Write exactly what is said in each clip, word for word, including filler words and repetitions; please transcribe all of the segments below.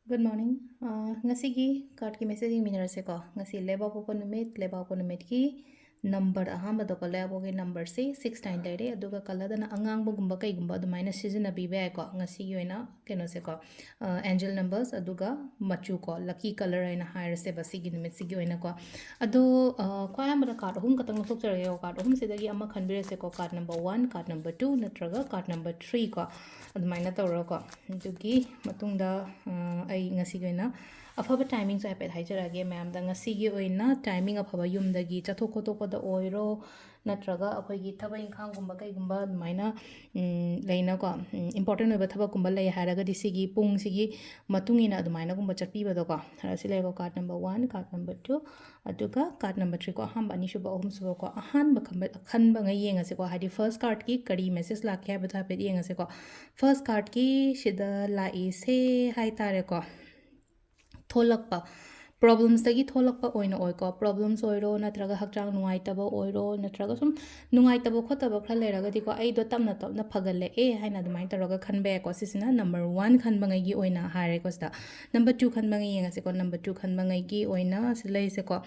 Good morning. ꯑꯥ, ꯉꯁꯤꯒꯤ cardꯀꯤ message ꯌꯦꯡꯃꯤꯟꯅꯔꯁꯦꯀꯣ꯫ ꯉꯁꯤ ꯂꯩꯕꯥꯛꯄꯣꯛꯄ ꯅꯨꯃꯤꯠ, ꯂꯩꯕꯥꯛꯄꯣꯛꯄ ꯅꯨꯃꯤꯠꯀꯤ number ꯑꯍꯥꯟꯕꯗꯀꯣ, ꯂꯩꯕꯥꯛꯄꯣꯛꯄꯒꯤ numberꯁꯦ six nine ꯂꯩꯔꯦ, ꯑꯗꯨꯒ colourꯗꯅ ꯑꯉꯥꯡꯕꯒꯨꯝꯕ ꯀꯩꯒꯨꯝꯕ ꯑꯗꯨꯃꯥꯏꯅ ꯁꯤꯖꯤꯟꯅꯕꯤꯕ ꯌꯥꯏꯀꯣ꯫ ꯉꯁꯤꯒꯤ ꯑꯣꯏꯅ ꯀꯩꯅꯣꯁꯦꯀꯣ, ꯑꯥ, angel numbers ꯑꯗꯨꯒ ꯃꯆꯨꯀꯣ, lucky colour ꯍꯥꯏꯅ ꯍꯥꯏꯔꯁꯦꯕ ꯁꯤꯒꯤ ꯅꯨꯃꯤꯠꯁꯤꯒꯤ ꯑꯣꯏꯅꯀꯣ꯫ ꯑꯗꯣ, ꯑꯥ, ꯈ꯭ꯋꯥꯏ ꯑꯍꯥꯟꯕꯗ card ꯑꯍꯨꯝ ꯈꯛꯇꯪ ꯂꯧꯊꯣꯛꯆꯔꯒꯦꯀꯣ꯫ Card ꯑꯍꯨꯝꯁꯤꯗꯒꯤ ꯑꯃ ꯈꯟꯕꯤꯔꯁꯦꯀꯣ, card number one, card number two ꯅꯠꯇ꯭ꯔꯒ card number three ꯀꯣ꯫ ꯑꯗꯨꯃꯥꯏꯅ ꯇꯧꯔꯒꯀꯣ꯫ ꯑꯗꯨꯒꯤ ꯃꯇꯨꯡꯗ, ꯑ, ꯑꯩ ꯉꯁꯤꯒꯤ ꯑꯣꯏꯅ ꯑꯐꯕ timingꯁꯨ ꯍꯥꯏꯐꯦꯠ ꯍꯥꯏꯖꯔꯛꯑꯒꯦ ꯃꯌꯥꯝꯗ꯫ ꯉꯁꯤꯒꯤ ꯑꯣꯏꯅ timing ꯑꯐꯕ, ꯌꯨꯝꯗꯒꯤ ꯆꯠꯊꯣꯛ ꯈꯣꯠꯇꯣꯛꯄꯗ ꯑꯣꯏꯔꯣ, ꯅꯠꯇ꯭ꯔꯒ ꯑꯩꯈꯣꯏꯒꯤ ꯊꯕꯛ ꯏꯪꯈꯥꯡꯒꯨꯝꯕ ꯀꯩꯒꯨꯝꯕ ꯑꯗꯨꯃꯥꯏꯅ, ꯎꯝ, ꯂꯩꯅꯀꯣ, ꯎꯝ, important ꯑꯣꯏꯕ ꯊꯕꯛꯀꯨꯝꯕ ꯂꯩ ꯍꯥꯏꯔꯒꯗꯤ ꯁꯤꯒꯤ ꯄꯨꯡꯁꯤꯒꯤ ꯃꯇꯨꯡ ꯏꯟꯅ ꯑꯗꯨꯃꯥꯏꯅꯒꯨꯝꯕ ꯆꯠꯄꯤꯕꯗꯣꯀꯣ꯫ ꯑ, ꯁꯤ ꯂꯩꯔꯦꯀꯣ, card number one, card number two, ꯑꯗꯨꯒ card number three ꯀꯣ, ꯑꯍꯥꯟꯕ, ꯑꯅꯤꯁꯨꯕ, ꯑꯍꯨꯝꯁꯨꯕ ꯀꯣ, ꯑꯍꯥꯟꯕ ꯈꯟꯕ, ꯈꯟꯕꯉꯩ ꯌꯦꯡꯉꯁꯤꯀꯣ, ꯍꯥꯏꯗꯤ first cardꯀꯤ ꯀꯔꯤ message ꯂꯥꯛꯀꯦ ꯍꯥꯏꯕꯗꯣ ꯍꯥꯏꯐꯦꯠ ꯌꯦꯡꯉꯁꯤꯀꯣ꯫ First cardꯀꯤ ꯁꯤꯗ ꯂꯥꯛꯏꯁꯦ ꯍꯥꯏꯇꯥꯔꯦꯀꯣ, ꯊꯣꯛꯂꯛꯄ, problemsꯇꯒꯤ ꯊꯣꯛꯂꯛꯄ ꯑꯣꯏꯅ ꯑꯣꯏꯀꯣ꯫ Problems ꯑꯣꯏꯔꯣ, ꯅꯠꯇ꯭ꯔꯒ ꯍꯛꯆꯥꯡ ꯅꯨꯡꯉꯥꯏꯇꯕ ꯑꯣꯏꯔꯣ, ꯅꯠꯇ꯭ꯔꯒ ꯁꯨꯝ ꯅꯨꯡꯉꯥꯏꯇꯕ ꯈꯣꯠꯇꯕ ꯈꯔ ꯂꯩꯔꯒꯗꯤꯀꯣ, ꯑꯩꯗꯣ ꯇꯞꯅ ꯇꯞꯅ ꯐꯒꯠꯂꯛꯑꯦ ꯍꯥꯏꯅ ꯑꯗꯨꯃꯥꯏꯅ ꯇꯧꯔꯒ ꯈꯟꯕ ꯌꯥꯏꯀꯣ꯫ ꯁꯤꯁꯤꯅ number one ꯈꯟꯕꯉꯩꯒꯤ ꯑꯣꯏꯅ ꯍꯥꯏꯔꯦꯀꯣ꯫ ꯁꯤꯗ number two ꯈꯟꯕꯉꯩ ꯌꯦꯡꯉꯁꯤꯀꯣ꯫ Number two ꯈꯟꯕꯉꯩꯒꯤ ꯑꯣꯏꯅ ꯁꯤ ꯂꯩꯔꯤꯁꯦꯀꯣ,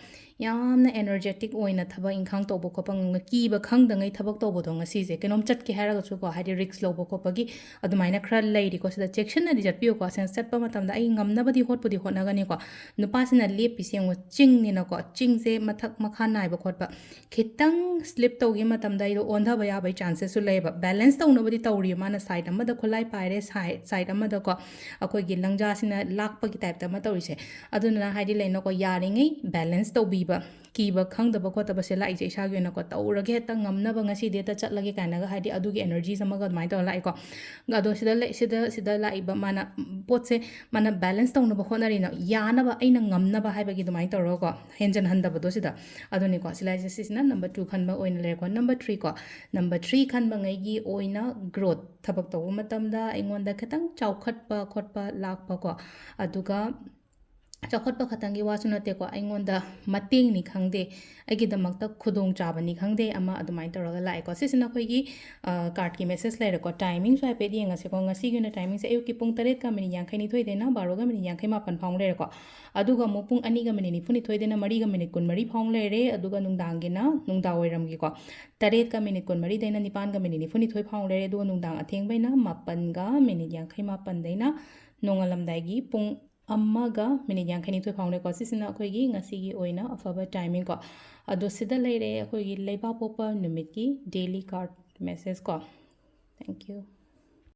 ꯌꯥꯝꯅ energetic ꯑꯣꯏꯅ ꯊꯕꯛ ꯏꯪꯈꯥꯡ ꯇꯧꯕ ꯈꯣꯠꯄ ꯉ-, ꯀꯤꯕ ꯈꯪꯗꯉꯩ ꯊꯕꯛ ꯇꯧꯕꯗꯣ ꯉꯁꯤꯁꯦ꯫ ꯀꯩꯅꯣꯝ ꯆꯠꯀꯦ ꯍꯥꯏꯔꯒꯁꯨꯀꯣ, ꯍꯥꯏꯗꯤ risk ꯂꯧꯕ ꯈꯣꯠꯄꯒꯤ ꯑꯗꯨꯃꯥꯏꯅ ꯈꯔ ꯂꯩꯔꯤꯀꯣ꯫ ꯁꯤꯗ ꯆꯦꯛꯁꯤꯟꯅꯗꯤ ꯆꯠꯄꯤꯌꯨꯀꯣ꯫ ꯁꯦꯟꯁ ꯆꯠꯄ ꯃꯇꯝꯗ ꯑꯩ ꯉꯝꯅꯕꯗꯤ ꯍꯣꯠꯄꯨꯗꯤ ꯍꯣꯠꯅꯒꯅꯤꯀꯣ꯫ ꯅꯨꯄꯥꯁꯤꯅ ꯂꯦꯞꯄꯤꯁꯦ ꯌꯦꯡꯉꯣ, ꯆꯤꯡꯅꯤꯅꯀꯣ, ꯆꯤꯡꯁꯦ ꯃꯊꯛ ꯃꯈꯥ ꯅꯥꯏꯕ ꯈꯣꯠꯄ, ꯈꯤꯇꯪ slip ꯇꯧꯈꯤꯕ ꯃꯇꯝꯗ ꯑꯩꯗꯣ ꯑꯣꯟꯊꯕ ꯌꯥꯕꯒꯤ chanceꯁꯁꯨ ꯂꯩꯌꯦꯕ꯫ Balance ꯇꯧꯅꯕꯗꯤ ꯇꯧꯔꯤ ꯃꯥꯅ, side ꯑꯃꯗ ꯈꯨꯠꯂꯥꯏ ꯄꯥꯏꯔꯦ, side, side ꯑꯃꯗꯀꯣ ꯑꯩꯈꯣꯏꯒꯤ ꯂꯪꯖꯥꯁꯤꯅ ꯂꯥꯛꯄꯒꯤ typeꯇ ꯑꯃ ꯇꯧꯔꯤꯁꯦ꯫ ꯑꯗꯨꯅ ꯍꯥꯏꯗꯤ ꯂꯩꯅꯀꯣ, ꯌꯥꯔꯤꯉꯩ balance ꯇꯧꯕꯤꯕ, ꯀꯤꯕ ꯈꯪꯗꯕ ꯈꯣꯠꯇꯕꯁꯦ ꯂꯥꯛꯏꯁꯦ ꯏꯁꯥꯒꯤ ꯑꯣꯏꯅꯀꯣ, ꯇꯧꯔꯒꯦ ꯍꯦꯛꯇ ꯉꯝꯅꯕ ꯉꯁꯤꯗꯤ ꯍꯦꯛꯇ ꯆꯠꯂꯒꯦ ꯀꯥꯏꯅꯒ ꯍꯥꯏꯗꯤ ꯑꯗꯨꯒꯤ energyꯁꯦ ꯑꯃꯒ ꯑꯗꯨꯃꯥꯏꯅ ꯇꯧꯔ ꯂꯥꯛꯏꯀꯣ꯫ ꯑꯗꯣ ꯁꯤꯗ ꯂꯩ-, ꯁꯤꯗ, ꯁꯤꯗ ꯂꯥꯛꯏꯕ ꯃꯥꯅ, ꯎꯝ, ꯄꯣꯠꯁꯦ ꯃꯥꯅ balance ꯇꯧꯅꯕ ꯍꯣꯠꯅꯔꯤꯅ, ꯌꯥꯅꯕ, ꯑꯩꯅ ꯉꯝꯅꯕ ꯍꯥꯏꯕꯒꯤ ꯑꯗꯨꯃꯥꯏꯅ ꯇꯧꯔꯒꯀꯣ, ꯍꯦꯟꯖꯟꯍꯟꯗꯕꯗꯣ ꯁꯤꯗ꯫ ꯑꯗꯨꯅꯤꯀꯣ, ꯁꯤ ꯂꯥꯛꯏꯁꯦ, ꯁꯤꯁꯤꯅ number two ꯈꯟꯕ ꯑꯣꯏꯅ ꯂꯩꯔꯦꯀꯣ꯫ Number three ꯀꯣ, number three ꯈꯟꯕꯉꯩꯒꯤ ꯑꯣꯏꯅ growth, ꯊꯕꯛ ꯇꯧꯕ ꯃꯇꯝꯗ ꯑꯩꯉꯣꯟꯗ ꯈꯤꯇꯪ ꯆꯥꯎꯈꯠꯄ ꯈꯣꯠꯄ ꯂꯥꯛꯄꯀꯣ, ꯑꯗꯨꯒ ꯆꯥꯎꯈꯠꯄ ꯈꯛꯇꯪꯒꯤ ꯋꯥꯁꯨ ꯅꯠꯇꯦꯀꯣ, ꯑꯩꯉꯣꯟꯗ ꯃꯇꯦꯡꯅꯤ ꯈꯪꯗꯦ, ꯑꯩꯒꯤꯗꯃꯛꯇ ꯈꯨꯗꯣꯡꯆꯥꯕꯅꯤ ꯈꯪꯗꯦ, ꯑꯃ ꯑꯗꯨꯃꯥꯏꯅ ꯇꯧꯔꯒ ꯂꯥꯛꯑꯦꯀꯣ꯫ ꯁꯤꯁꯤꯅ ꯑꯩꯈꯣꯏꯒꯤ ꯀꯥꯔꯠꯀꯤ ꯃꯦꯁꯦꯖ ꯂꯩꯔꯦꯀꯣ꯫ ꯇꯥꯏꯃꯤꯡꯁꯨ ꯍꯥꯏꯐꯦꯠ ꯌꯦꯡꯉꯁꯤꯀꯣ꯫ ꯉꯁꯤꯒꯤ ꯑꯣꯏꯅ ꯇꯥꯏꯃꯤꯡꯁꯦ ꯑꯌꯨꯛꯀꯤ ꯄꯨꯡ ꯇꯔꯦꯠꯀ ꯃꯤꯅꯤꯠ ꯌꯥꯡꯈꯩꯅꯤꯊꯣꯏꯗꯩꯅ ꯕꯥꯔꯣꯒ ꯃꯤꯅꯤꯠ ꯌꯥꯡꯈꯩ ꯃꯥꯄꯟ ꯐꯥꯎ ꯂꯩꯔꯦꯀꯣ꯫ ꯑꯗꯨꯒ ꯑꯃꯨꯛ ꯄꯨꯡ ꯑꯅꯤꯒ ꯃꯤꯅꯤꯠ ꯅꯤꯐꯨꯅꯤꯊꯣꯏꯗꯩꯅ ꯃꯔꯤꯒ ꯃꯤꯅꯤꯠ ꯀꯨꯟꯃꯔꯤ ꯐꯥꯎ ꯂꯩꯔꯦ꯫ ꯑꯗꯨꯒ ꯅꯨꯡꯗꯥꯡꯒꯤꯅ ꯅꯨꯡꯗꯥꯡ ꯋꯥꯏꯔꯝꯒꯤꯀꯣ, ꯇꯔꯦꯠꯀ ꯃꯤꯅꯤꯠ ꯀꯨꯟꯃꯔꯤꯗꯩꯅ ꯅꯤꯄꯥꯟꯒ ꯃꯤꯅꯤꯠ ꯅꯤꯐꯨꯅꯤꯊꯣꯏ ꯐꯥꯎ ꯂꯩꯔꯦ꯫ ꯑꯗꯨꯒ ꯅꯨꯡꯗꯥꯡ ꯑꯊꯦꯡꯕꯩꯅ ꯃꯥꯄꯟꯒ ꯃꯤꯅꯤꯠ ꯌꯥꯡꯈꯩ ꯃꯥꯄꯟꯗꯩꯅ ꯅꯣꯡꯉꯥꯜꯂꯝꯗꯥꯏꯒꯤ ꯄꯨꯡ ꯑꯃꯒ ꯃꯤꯅꯤꯠ ꯌꯥꯡꯈꯩꯅꯤꯊꯣꯏ ꯐꯥꯎꯅꯦꯀꯣ꯫ ꯁꯤꯁꯤꯅ ꯑꯩꯈꯣꯏꯒꯤ ꯉꯁꯤꯒꯤ ꯑꯣꯏꯅ ꯑꯐꯕ ꯇꯥꯏꯃꯤꯡꯀꯣ꯫ ꯑꯗꯣ ꯁꯤꯗ ꯂꯩꯔꯦ ꯑꯩꯈꯣꯏꯒꯤ ꯂꯩꯕꯥꯛꯄꯣꯛꯄ ꯅꯨꯃꯤꯠꯀꯤ daily card message ꯀꯣ꯫ Thank you꯫